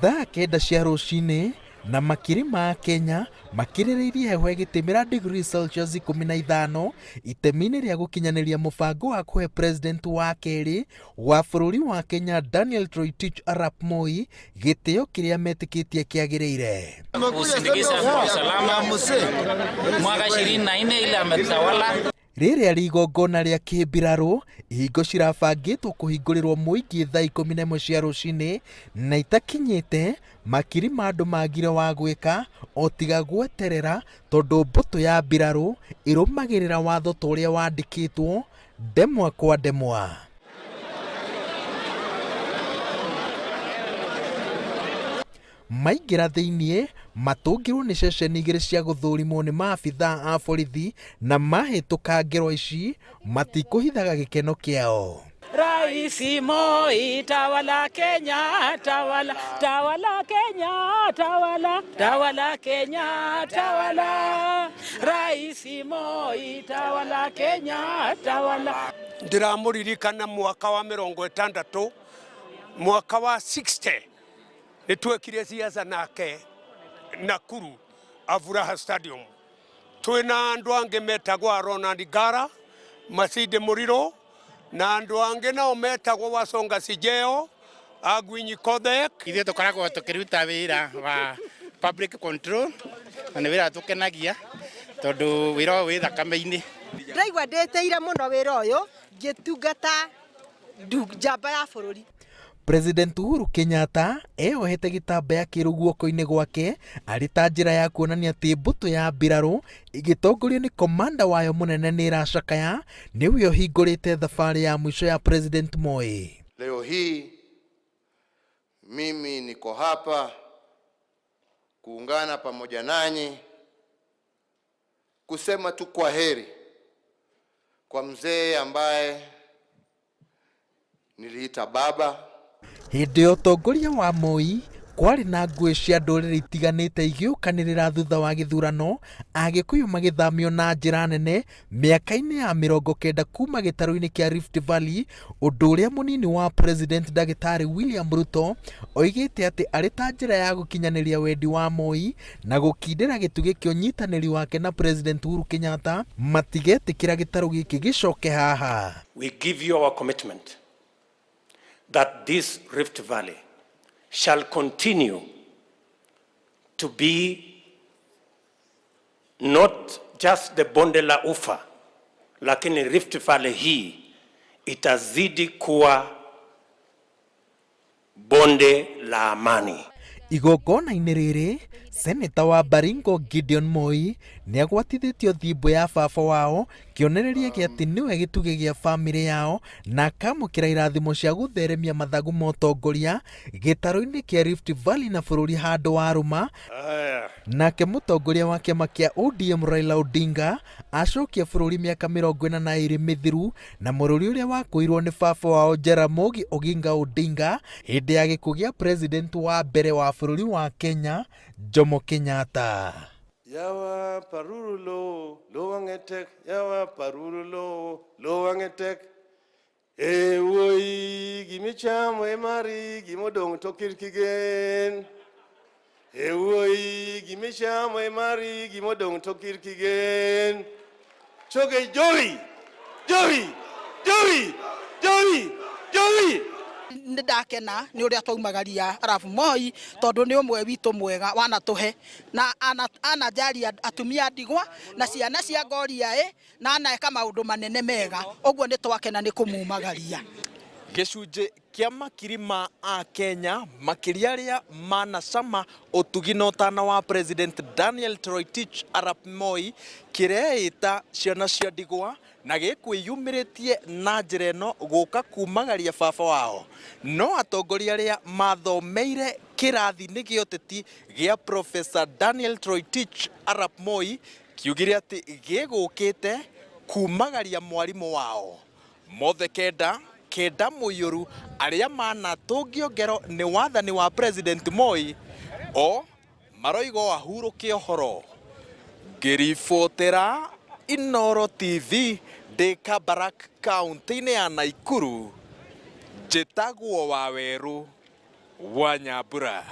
Thaa 9 cia rũcinĩ na makiri ma Akenya makirĩrĩirie heho ĩgĩtĩmĩra degree Celsius 15 itemi-inĩ rĩa gũkinyanĩria mũbango wa kũhe president wa kerĩ wa bũrũri wa Kenya Daniel Toroitich arap Moi gĩtĩo kĩrĩa metĩkĩtie kĩagĩrĩire. Kusindikiza usalama mwaka 24 ile ametawala. Rĩrĩ arĩ igongona rĩa kĩmbirarũ, ihingo cirabangĩtwo kũhingũrĩrwo mũingĩ thaa 11 cia rũcinĩ na itakinyĩte, makiri ma andũ magire wa gwĩka o tiga gweterera tondũ mbũtũ ya mbirarũ ĩrũmagĩrĩra watho ta ũrĩa wandĩkĩtwo ndemwa kwa ndemwa. Maingĩra thĩinĩ, matũngirwo nĩ ceceni igĩrĩ cia gũthũrimwo nĩ maabithaa a borithi na mahĩtũka ngero ici matikũhithaga gĩkeno kĩao. Raisi Moi tawala Kenya tawala tawala Kenya tawala tawala Kenya tawala Raisi Moi tawala Kenya tawala. Ndĩramũririkana mwaka wa 60, mwaka wa 60 nĩ twekire siasa nake Nakuru Afuraha Stadium twĩna andũ angĩ metagwo Ronald Ngara, Masinde Muriro na andũ angĩ nao metagwo Wasonga Sijeo, Agwinyi Kothek. Ithuĩ tũkoragwo tũkĩruta wĩra wa public control na nĩ wĩra tũkenagia tondũ wĩra ũyũ wĩ thakame-inĩ. Ndĩraigua ndĩtĩire mũno wĩra ũyũ ngĩtungata njamba ya bũrũri. President Uhuru Kenyatta eyohete gĩtambaya kĩerũ guoko-inĩ gwake arĩ ta njĩra ya kuonania atĩ mbũtũ ya mbirarũ ĩgĩtongorio nĩ komanda wayo mũnene nĩ ĩracakaya nĩwe ũhingũrĩte thabarĩ ya mũico ya President Moi. Leo hii mimi niko hapa kuungana pamoja nanyi kusema tu kwa heri kwa mzee ambaye niliita baba. Hĩndĩ ya ũtongoria wa Moi kwarĩ na ngũĩ cia ndũrĩrĩ itiganĩte igĩũkanĩrĩra thutha wa gĩthurano, Agĩkũyũ magĩthamio na njĩra nene mĩaka-inĩ ya 90 kuma gĩtarũ-inĩ kĩa Rift Valley, ũndũ ũrĩa mũnini wa President Ndagĩtarĩ William Ruto oigĩte atĩ arĩ ta njĩra ya gũkinyanĩria wendi wa Moi na gũkindĩra gĩtugĩ kĩa ũnyitanĩri wake na President Uhuru Kenyatta matigetĩkĩra gĩtarũ gĩkĩ gĩcoke haha. We give you our commitment that this Rift Valley shall continue to be not just the bonde la ufa, lakini Rift Valley hii itazidi kuwa bonde la amani. Igongona-inĩ rĩrĩ, Seneta wa Baringo Gideon Moi nĩ agwatithĩtio thimbũ ya baba wao kĩonereria gĩa atĩ nĩwe gĩtugĩ gĩa bamĩrĩ yao na akamũkĩra irathimo cia gũtheremia mathagu ma ũtongoria gĩtarũ-inĩ kĩa Rift Valley na bũrũri handũ warũma. Nake mũtongoria wa kĩama kĩa ODM Raila Odinga acokia bũrũri mĩaka 42 mĩthiru na mũrũri ũrĩa wakũirwo nĩ baba wao Jaramogi Oginga Odinga hĩndĩ ya gĩkuũ gĩa president wa mbere wa bũrũri wa Kenya Jomo Kenyatta. Yawa paruru lo, lo wangetek, yawa paruru lo, lo wangetek. E wuoyi gimichamo e mari gimodong' to kir kigen. E wuoyi gimichamo e mari gimodong' to kir kigen. Choge jowi, jowi, jowi, jowi, jowi. Nĩ ndakena nĩ ũrĩa twaumagaria Arap Moi tondũ nĩ ũmwe witũ mwega wanatũhe na anajari atumia ndigwa na ciana cia ngoria na aneka maũndũ manene mega, ũguo nĩ twakena nĩ kũmumagaria. Gĩcunjĩ kĩa makiri ma Akenya makĩria arĩa manacama ũtugi na ũtana wa President Daniel Toroitich arap Moi kĩreĩta ciana cia ndigwa na gĩkwĩyumĩrĩtie na njĩra ĩno gũka kumagaria baba wao. No atongoria arĩa mathomeire kĩrathi-inĩ gĩa ũteti gĩa Professor Daniel Toroitich arap Moi kiugire atĩ gĩgũkĩte kumagaria mwarimũ wao. Mothe kenda kenda mũiyũru arĩa manatũngio ngero nĩ wathani wa President Moi o maroiga o ahurũke ũhoro. Ngĩribotera Inooro TV ndĩ Kabarak kaunti-inĩ ya Naikuru, njĩtagwo Wawerũ wa Nyambura.